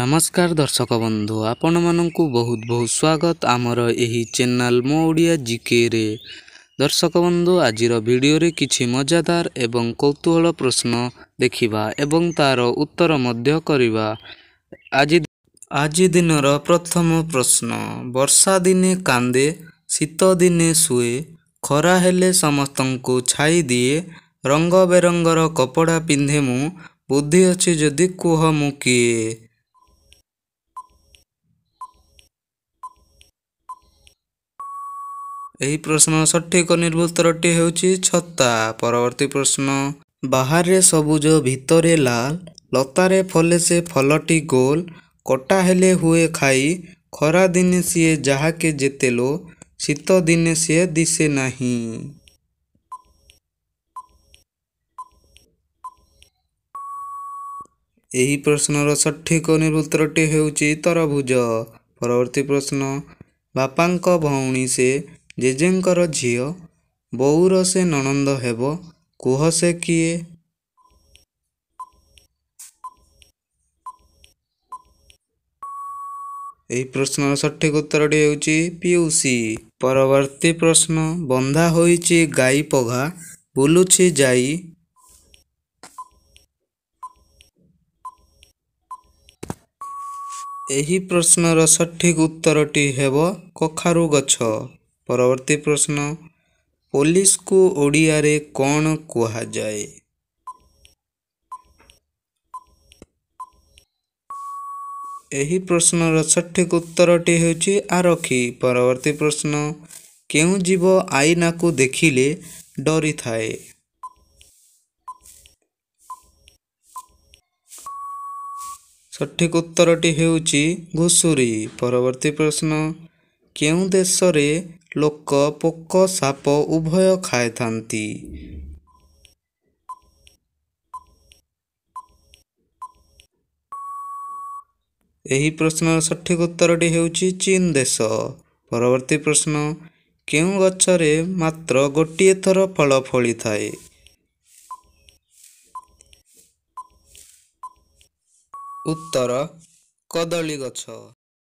ନମସ୍କାର ଦର୍ଶକ ବନ୍ଧୁ, ଆପଣମାନଙ୍କୁ ବହୁତ ବହୁତ ସ୍ୱାଗତ ଆମର ଏହି ଚ୍ୟାନେଲ୍ ମୋ ଓଡ଼ିଆ ଜିକେରେ। ଦର୍ଶକ ବନ୍ଧୁ, ଆଜିର ଭିଡ଼ିଓରେ କିଛି ମଜାଦାର ଏବଂ କୌତୁହଳ ପ୍ରଶ୍ନ ଦେଖିବା ଏବଂ ତାର ଉତ୍ତର ମଧ୍ୟ କରିବା। ଆଜି ଦିନର ପ୍ରଥମ ପ୍ରଶ୍ନ: ବର୍ଷା ଦିନେ କାନ୍ଦେ, ଶୀତ ଦିନେ ଶୁଏ, ଖରା ହେଲେ ସମସ୍ତଙ୍କୁ ଛାଇ ଦିଏ, ରଙ୍ଗ ବେରଙ୍ଗର କପଡ଼ା ପିନ୍ଧେ ମୁଁ, ବୁଦ୍ଧି ଅଛି ଯଦି କୁହ ମୁଁ କିଏ? ଏହି ପ୍ରଶ୍ନର ସଠିକ ନିର୍ଭୁଲ ଉତ୍ତରଟି ହେଉଛି ଛତା। ପରବର୍ତ୍ତୀ ପ୍ରଶ୍ନ: ବାହାରେ ସବୁଜ, ଭିତରେ ଲାଲ, ଲତାରେ ଫଳେ ସେ ଫଳଟି ଗୋଲ, କଟା ହେଲେ ହୁଏ ଖାଇ, ଖରା ଦିନେ ସିଏ ଯାହାକେ ଯେତେ ଲୋ, ଶୀତ ଦିନେ ସିଏ ଦିଶେ ନାହିଁ। ଏହି ପ୍ରଶ୍ନର ସଠିକ ନିର୍ଭୁଲ ଉତ୍ତରଟି ହେଉଛି ତରଭୁଜ। ପରବର୍ତ୍ତୀ ପ୍ରଶ୍ନ: ବାପାଙ୍କ ଭଉଣୀ ସେ, ଜେଜେଙ୍କର ଝିଅ, ବୋଉର ସେ ନଣନ୍ଦ ହେବ, କୁହ ସେ କିଏ? ଏହି ପ୍ରଶ୍ନର ସଠିକ ଉତ୍ତରଟି ହେଉଛି ପିଉସୀ। ପରବର୍ତ୍ତୀ ପ୍ରଶ୍ନ: ବନ୍ଧା ହୋଇଛି ଗାଈ ପଘା, ବୁଲୁଛି ଯାଇ। ଏହି ପ୍ରଶ୍ନର ସଠିକ ଉତ୍ତରଟି ହେବ କଖାରୁ ଗଛ। ପରବର୍ତ୍ତୀ ପ୍ରଶ୍ନ: ପୋଲିସକୁ ଓଡ଼ିଆରେ କଣ କୁହାଯାଏ? ଏହି ପ୍ରଶ୍ନର ସଠିକ ଉତ୍ତରଟି ହେଉଛି ଆରକ୍ଷୀ। ପରବର୍ତ୍ତୀ ପ୍ରଶ୍ନ: କେଉଁ ଜୀବ ଆଇନାକୁ ଦେଖିଲେ ଡରିଥାଏ? ସଠିକ ଉତ୍ତରଟି ହେଉଛି ଘୁଷୁରୀ। ପରବର୍ତ୍ତୀ ପ୍ରଶ୍ନ: କେଉଁ ଦେଶରେ ଲୋକ ପୋକ ସାପ ଉଭୟ ଖାଇଥାନ୍ତି? ଏହି ପ୍ରଶ୍ନର ସଠିକ ଉତ୍ତରଟି ହେଉଛି ଚୀନ ଦେଶ। ପରବର୍ତ୍ତୀ ପ୍ରଶ୍ନ: କେଉଁ ଗଛରେ ମାତ୍ର ଗୋଟିଏ ଥର ଫଳ ଫଳିଥାଏ? ଉତ୍ତର କଦଳୀ ଗଛ।